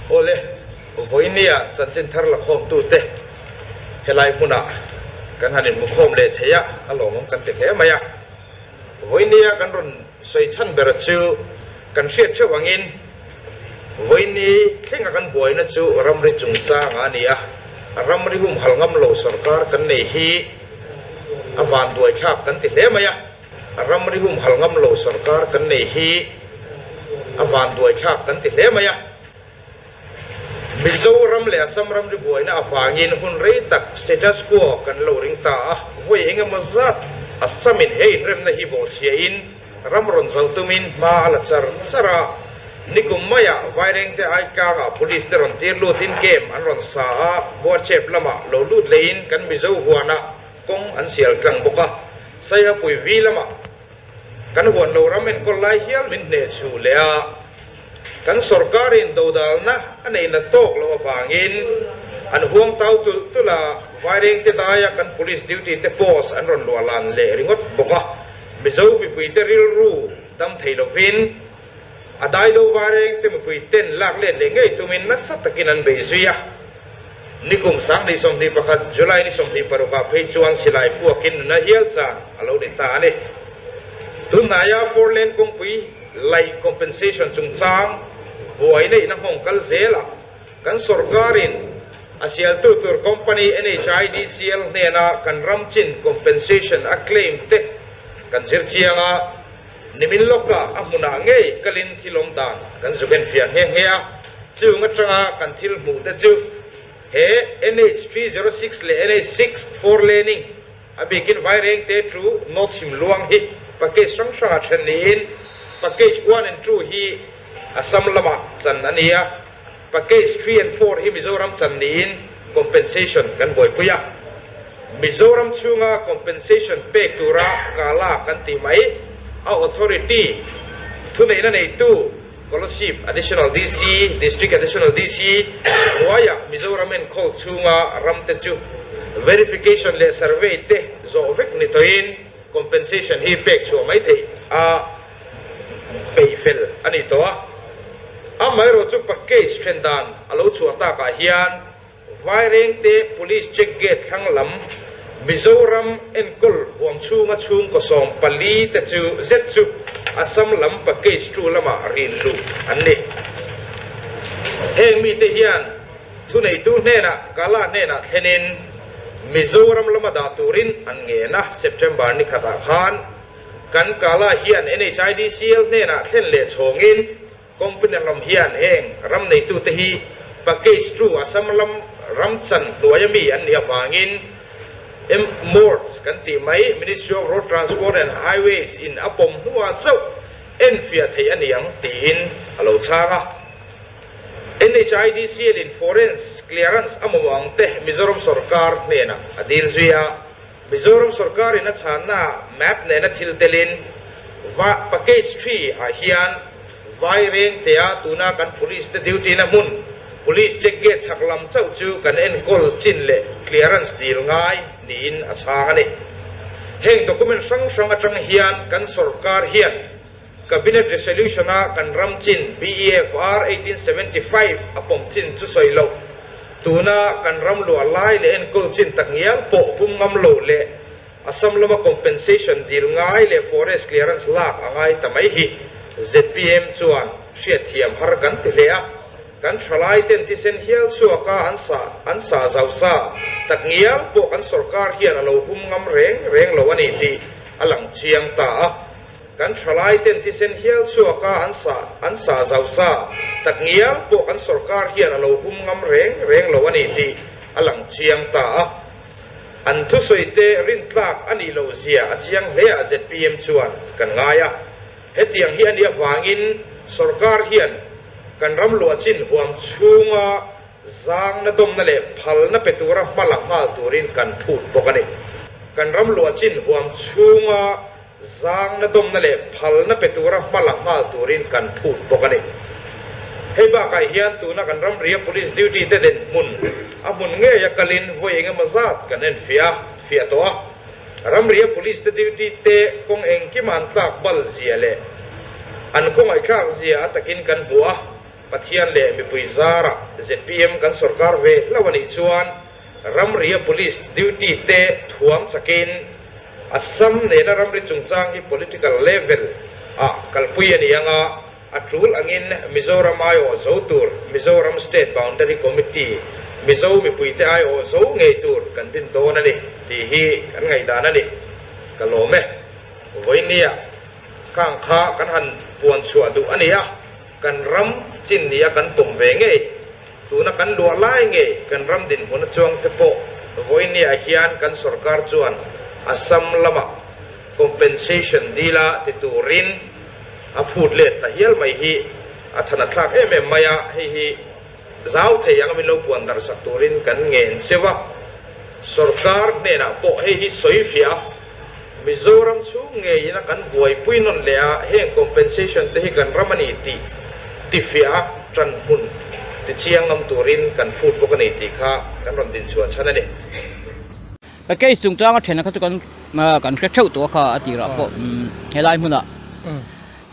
Awle, vawinia chanchin thar lakhawmtute helai hmunah kan han inhmukhawm leh thei a, a lawmawm kan ti hle mai a. Vawinia kan rawn sawi chhan ber chu kan hriat theuh angin vawiini thlenga kan buaina chu ramri chungchanga a ni a, ramri humhal ngam lo sorkar kan nei hi a vanduaithlak kan ti hle mai a. Ramri humhal ngam lo sorkar kan nei hi a vanduaithlak kan ti hle mai a. Mizoram leh Assam ramri buaina avangin hun rei tak status quo kan lo ring ta a, vawi eng emaw zat Assam-in he inremna hi bawhchhiahin ram rawn zauh tumin hma a la char char a. Nikum maiah Vairengte Aitlangah police te rawn tir lutin camp an rawn sa a, Buarchep lamah lo lut lehin kan Mizo huanah kawng an sial tlang bawk a, Saihapui vi lamah kan huan lo ram enkawl lai hial min hneh chhuh leh a, kan sorkarin dodalna a neihna tawk loh avangin an huang tau tulh tulh a, Vairengte daia kan police duty te post an rawn luah lan leh ringawt bawk a, Mizo mipuite rilru dam thei lovin a daido Vairengte mipuiten lak let leh ngei tumin nasa takin an bei zui a. Nikum 2021 July ni 26 ah phei chuan silai puakin nuna hial chan a lo ni ta a ni. Tunhnaia four lane kawngpui laih compensation chungchang buai neihna nghawng kal zelah kan sorkarin a sialtu tur company NHIDCL hnena kan ram chin compensation a claim te kan zir chiang a, nimin lawkah a hmunah ngei kalin thil awm dan kan zuk enfiah nghe nghe a. Chung atanga kan thil hmuh te chu he NH 306 leh NH 6 four laning a bikin Vairengte to North Chhimluang hi package hrang hranga then niin package 1 and 2 hi Assam lamah chan a ni a, package 3 and 4 hi Mizoram chan niin compensation kan buaipui a. Mizoram chhunga compensation pek tura kala kan tih mai a authority thuneihna neitu Kolasib Additional DC, District Additional DC, hnuaiah Mizoram enkawl chhunga ramte chu verification leh survey te zawh vek ni tawhin compensation hi pek chhuah mai theih a peih fel a ni tawh a. Amaherawhchu package then dan a lo chhuah takah hian Vairengte Police Check Gate thlang lam Mizoram enkawl huam chhunga chhungkaw 14 te chu zet chu Assam lam package 2 lamah rin luh an ni. Heng mite hian thuneitu hnenah Kala hnenah thlenin Mizoram lama dah turin an ngen a, September ni khatah khan kan Kala hian NHIDCL hnenah thlen leh chhawngin Company lam hian heng ram neitute hi package 2 Assam lam ram chan hnuaia mi an nih avangin MMORTS kan tih mai, Ministry of Road Transport and Highways in a pawm hnuah chauh enfiah theih a ni ang tiin a lo chhang a. NHIDCL in Forens clearance a mamawh ang te Mizoram sorkar hnenah a dil zui a. Mizoram sorkarin a chhanna map nena thil telin va package 3 ah hian Vairengtea tuna kan police te duty na hmun police check gate chhak lam chauh chu kan enkawl chin leh clearance dil ngai niin a chhang a ni. Heng document hrang hrang atang hian kan sorkar hian Cabinet Resolution a kan ram chin BEFR 1875 a pawm chin chu sawi loh, tuna kan ram luah lai leh enkawl chin tak ngial pawh hum ngam lo leh Assam lama compensation dil ngai leh forest clearance lak a ngai ta mai hi zpm chuan hriatthiam har kan ti hle a, kan thalai ten thisen hial chhuaka an sah an sah zau sa tak ngial pawh kan sorkar hian a lo hum ngam reng reng lo a ni tih a lang chiang ta a. Kan thalai ten thisen hial chhuaka an sah an sah zau sa tak ngial pawh kan sorkar hian a lo hum ngam reng reng lo a ni tih a lang chiang ta a. An thusawi te rintlak a nih loh zia a chiang hle a zpm chuan kan ngai a. Hetiang hi a nih avangin sorkar hian kan ram luah chin huam chhunga zangna dawmna leh phalna pe tura hma la nghal turin kan phut bawk a ni. Kan ram luah chin huam chhunga Zangna dawmna leh phalna pe tura hma la nghal turin kan phut bawk a ni. Hei bakah hian tuna kan ramria police duty te den hmun a hmun ngeia kalin vawi eng emaw zat kan en fiah a, fiah tawh a. Ramria police te duty te kawng engkima an tlak bal zia leh an khawngaihthlak zia a takin kan hmu a. Pathian leh mipui zarah zpm kan sorkar ve hlauh a nih chuan ramria police duty te thuam chakin Assam nena ramri chungchang hi political level ah kalpui a ni ang a, a tul angin Mizoram aiawh zo tur Mizoram State Boundary Committee Mizo mipuite aiawh zo ngei tur kan din dawn a ni tih hi kan ngaihdan a ni. Ka lawm e. Vawinia khang kha kan han puan chhuah duh a ni a. Kan ram chin nia kan pawm ve ngei, tuna kan luah lai ngei kan ram dinhmun a chuang te pawh vawinia hian kan sorkar chuan Assam lamah compensation dila ti turin a phut let ta hial mai hi a than a thlak em em mai a, hei hi zau thei anga min lo puan darh sak turin kan ngen cheu a, sorkar hnenah pawh hei hi sawi fiah a. Mizoram chhung ngeiin a kan buaipui nawn leh a, heng compensation te hi kan ram a ni tih tifiah a tan hmun tichiang ngam turin kan phut bawk a ni tih kha kan rawn dinchhuah chhan a ni. Package chungchang a then kha chu kan kan hre theuh tawh a kha a tirah pawh helai hmunah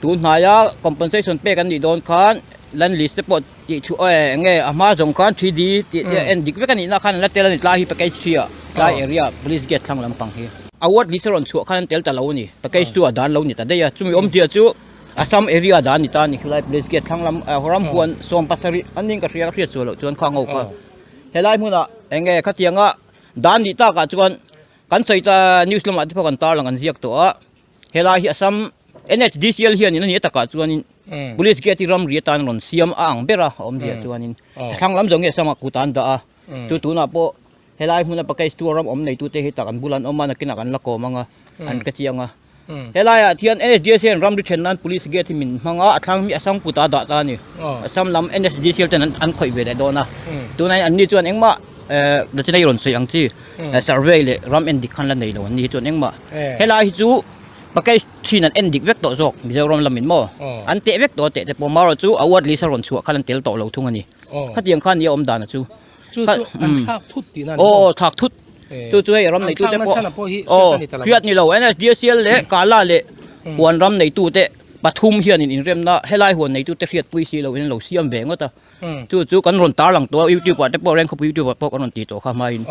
tun hnaia compensation pek an nih dawn khan land list te pawh Tih chu aw eng nge a hma zawng khan 3D tih te en dik vek a nihna khan an la tel a ni tlai hi package thi ah tlai area police gate thlang lampang hi. A ward list a rawn chhuah khan an tel ta lo a ni package chu a dan lo ni ta daih a chumi awmzia chu Assam area dan ni ta a ni khilai police gate thlang lam ram huan 70 an ning ka hria ka hriat sual loh chuan khang ho kha helai hmunah eng nge khatianga dan nih takah chuan kan sawi ta news lamah te pawh kan tarlang an ziak tawh a. Helai hi Assam NHDCL hianin a ni a takah chuanin Police gate hi ramri atan rawn siam a ang ber a a awmzia chuanin thlang lam zawng hi Assam ah kut an dah a chu tunah pawh helai hmuna package tour ram awm neitute hi tak an bula an awm a nakinah kan la kawm ang a an hre chiang a helaiah hian NHDCL hian ramri then nan Police gate hi min hmang a a thlang hi Assam kut a dah ta a ni Assam lam NHDCL ten an khawih ve leh dawn a tunah hian anni chuan engmah Lachina i rawn sawi ang chi survey leh ram en dik khan la nei lo an ni hi chuan engmah helai hi chu package thin an en dik vek tawh zawk Mizoram lamin maw an teh vek tawh a teh te pawh marawh chu a word list a rawn chhuah khan an tel tawh lo thung a ni khatiang khan nia awm dan a chu chu chu an thlak thut tihna a ni maw aw thlak thut chu chu hei ram neitu te pawh aw hriat ni lo NSDCL leh Kala leh huan ram neitu te pathum hianin inremna helai huan neitu te hriatpui si loin an lo siam ve ngawt a. Chu chu kan rawn tarlang tawh a youtube ah te pawh Rengkhawpui youtube ah pawh kan rawn ti tawh kha hmain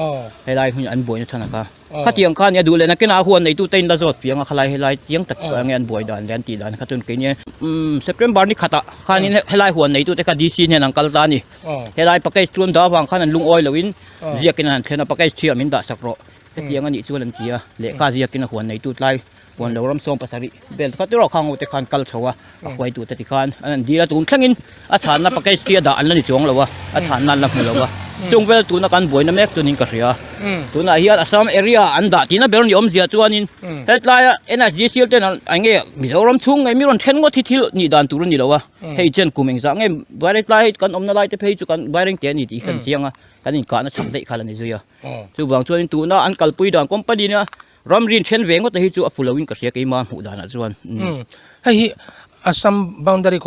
helai hun an buaina chhan a kha. Khatiang kha nia duh leh nakinah a huan neitu te in la zawt piang a khalai helai chiang tak nge an buai dan leh an tih dan kha chuan keini September ni khatah khanin helai huan neitu te kha DC hnen an kal ta a ni. Helai package chu an dah avang khan an lungawi loin ziakin an han thlen a package chhiah min dah sak rawh hetiang a nih chuan an ti a lehkha ziakin a huan neitu tlai Huan lo ram sawm pasarih bel kha tiraw khang ho te khan kal chho a, a huaitu te tikhan an han dil a, tun thlengin a chhanna package hi a dah an la ni chuang lo a, a chhanna an la hmu lo a, chung vel tuna kan buaina mek chuanin ka hria a, tunah hian Assam area an dah tihna ber ni awmzia chuanin hetlaia NSDCL ten an eng nge Mizoram chhung ngei mi rawn then ngawt hi thil nih dan tur a ni lo a, hei chen kum engzah nge Vairengtlai hei kan awmna lai te phei chu kan Vairengte a ni tih hi kan chiang a, kan inkahna chak daih kha la ni zui a, chuvang chuanin tuna an kalpui dan company nia Ramri in then ve ngawt te hi chu a fu loin ka hria keimah hmuh danah chuan. Hei hi Assam boundary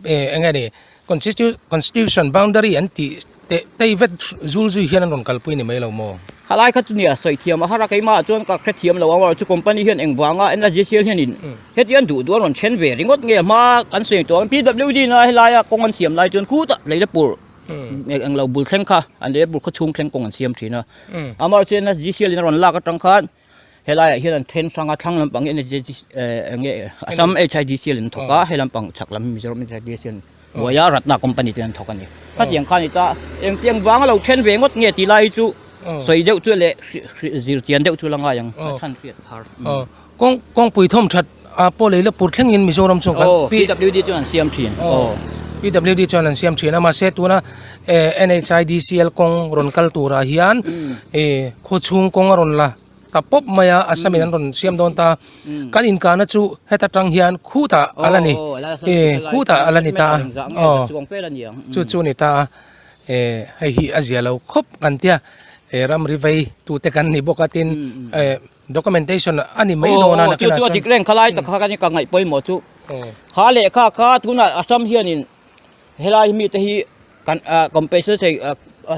eng nge ni constitution boundary an tih teh tei vet zul zui hian an rawn kalpui ni mai lo maw? Khalai kha chu nia sawi thiam a har a keimah chuan ka hre thiam lo ang chu company hian engvanga NSGCL hian in heti an duh duh an rawn then ve ringawt nge hma kan sawi tawh ang PWD na helaia kawng an siam lai chuan khutah Leilapur eng lo bul thleng kha an leh bul khaw chhung thleng kawng an siam thin a amaherawhchu chuan GCL in a rawn lak atang khan helaiah hian an then hrang a thlang lampang hi eng nge Assam HIDCL in an thawk a he lampang chhak lam Mizoram HIDCL hnuaia Ratna company ten an thawk a ni khatiang khan ita engtiang vanga lo then ve ngawt nge tih lai hi chu sawi deuh chu leh zir chian deuh chu la ngai ang a chhan hriat har Kawng kawngpui thawm that a pawh lei la pur thlengin Mizoram chuan kan Aw PWD chuan an siam thin aw PWD chuan an siam thin a mahse tuna NHIDCL kawng rawn kal turah hian eh khawchhung kawng a rawn la ta pawp mai a Assam in an rawn siam dawn ta kan inkahna chu heta tang hian khutah a la ni eh khutah a la ni ta a aw chu chu a ni ta a eh hei hi a zia lo khawp kan tia eh ramri vei tute kan ni bawk a tin eh. Documentation a ni mai dawn a nakinah chuan. Chu chu a dik reng kha lai tak kha ka ngaih pawimawh chu. Kha lehkha kha tunah Assam hianin helai mite hi kan compensation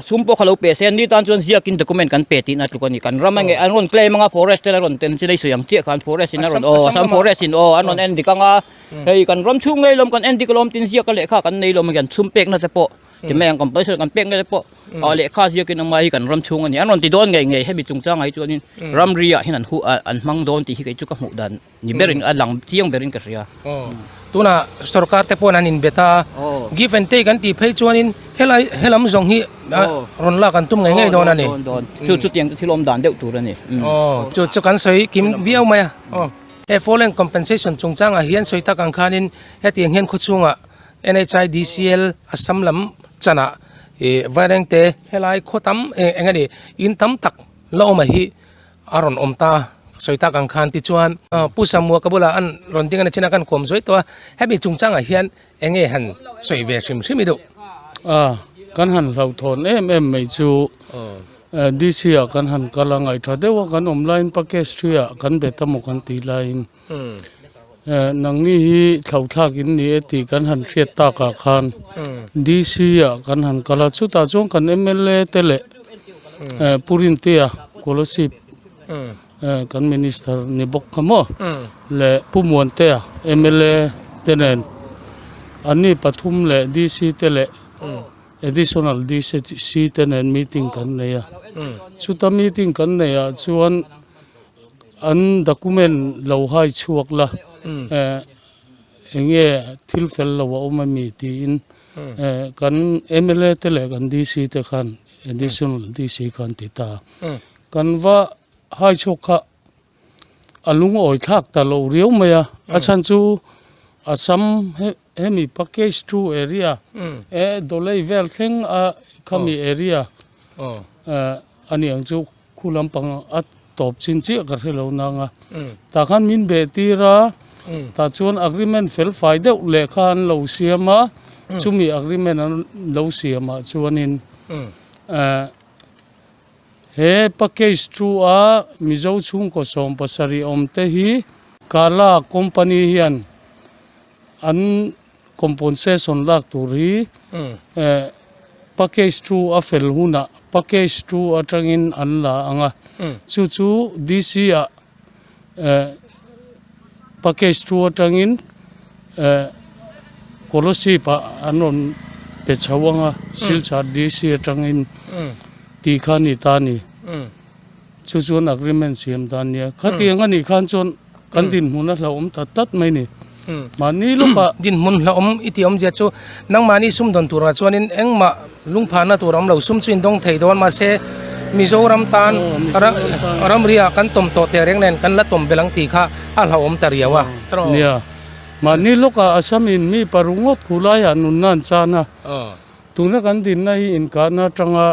Sum pawh kha lo pe se an ni tan chuan ziakin document kan pe tihna tluk a ni. Kan ram a nge an rawn claim anga forest ten a rawn ten chin a i sawi ang chiah khan forest in a rawn aw Assam forest in aw an rawn en dik anga hei kan ram chhung ngei lawm kan en dik alawm tin ziak a lehkha kan nei lawm hian sum pekna te pawh ti mai ang compulsory kan pekna te pawh ah lehkha ziakin anga hei kan ram chhung a ni. An rawn ti dawn ngei ngei hemi chungchangah hi chuanin ramri ah hian an huh an hmang dawn tih hi kei chu ka hmuh dan Ni berin a lang chiang berin ka hria. Aw, tunah sorkar te paw'n an inbet a, give and take an tih phei chuanin helai helam zawng hi rawn lak an tum ngei ngei dawn a ni. Aw, dawn dawn. Chu chutiang chu thil awm dan deuh tur a ni. Aw, chu chu kan sawi kim viau mai a. Aw, he fall and compensation chungchangah hian sawi tak ang khanin hetiang hian khawchhungah NHIDCL Assam lam chanah ih Vairengte helai khaw tam eng eng a ni in tam tak la awm a hi A rawn awm ta ka sawi tak ang khan tichuan Pu Samua ka bulah an rawn ding a ni chin a kan kawm zuai tawh a, hemi chungchangah hian eng nge han sawi ve hrim hrim i duh? A, kan han hlauhthawn em em mai chu DC ah kan han kal a, ngaihṭha deuh a kan awm laiin package ṭhi ah kan bet a maw kan tih laiin nangni hi thlauhthlak in ni e tih kan han hriat takah khan DC ah kan han kal a, chutah chuan kan mla te leh Pu Rintea Kolasib kan minister ni bawk kha maw leh Pu Muantea mla te nen anni pathum leh DC te leh additional DC te nen meeting kan nei a, chuta meeting kan neih ah chuan. An document lo hai chhuak la eh eng nge thil fel lo a awm a mi tiin eh kan mla te leh kan DC te khan additional DC khan ti ta kan va hai chhuak kha a lungawi thlak ta lo riau mai a a chhan chu Assam hemi package two area eh Dolei vel thleng a khami area eh a ni ang chu. Khu lampang a tawp chin chiah ka hre lo nang a, tah khan min beh tir a, tah chuan agreement fel fai deuh leh kha an lo siam a, chumi agreement an lo siam ah chuanin eh he package thu a Mizo chhungkaw 70 awm te hi Kala company hian an Compensation lak tur hi package two a fel hunah package two atangin an la ang a, chu chu DC ah package two atangin Kolasib ah an rawn pe chho ang a, Silchar DC atangin tih kha a ni ta a ni. Chu chuan agreement siam dan nia. Khatiang a nih khan chuan kan dinhmun a hlauhawm ta tlat mai ni. Mahni lawkah. Dinhmun hlauhawm i tih awmzia chu nangmahni sumdawn turah chuanin engmah lungphahna tur a awm lo. Sum chu in dawng thei dawn mahse Mizoram tan ramriah kan tawm tawh teh reng nen kan la tawm belh ang tih kha a hlauhawm ta riau a. Nia, mahni lawkah Assam in mi paruk ngawt khu laiah nunna an chan a. Tuna kan dinna hi inkahna atanga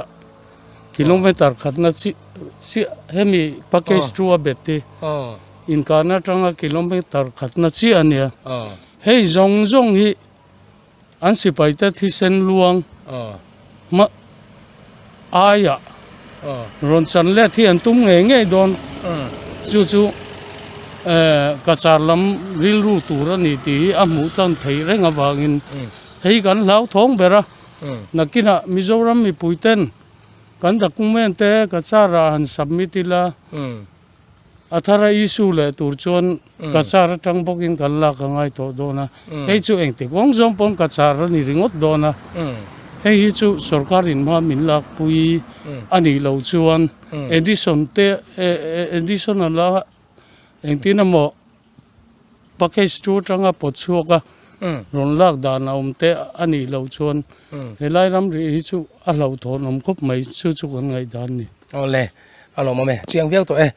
Kilometer khatna chiah hemi package two a bet hi inkahna atanga kilometer khatna chiah a nia. Hei zawng zawng hi an sipaite thisen luang hma aiah rawn chan let hi an tum ngei ngei dawn. Chu chu Cachar lam rilru tur a ni tih hi a hmuh tlang theih reng avangin hei kan hlauthawng ber a. Nakinah Mizoram mipuiten kan document te Cachar-ah han submit ila, a thara issue leh tur chuan Cachar atang bawkin kan lak a ngai tawh dawn a. Hei chu engti kawng zawng pawn Cachar a ni ringawt dawn a. Hei hi chu sorkar in hma min lakpui a nih loh chuan addition te additional a engtin emaw Package chu atanga pawt chhuak a, rawn lak dan a awm te a nih loh chuan helai ramri hi chu a hlauhthawn awm khawp mai, chu chu kan ngaihdan a ni. Awle, a lawmawm e, chiang viau tawh e.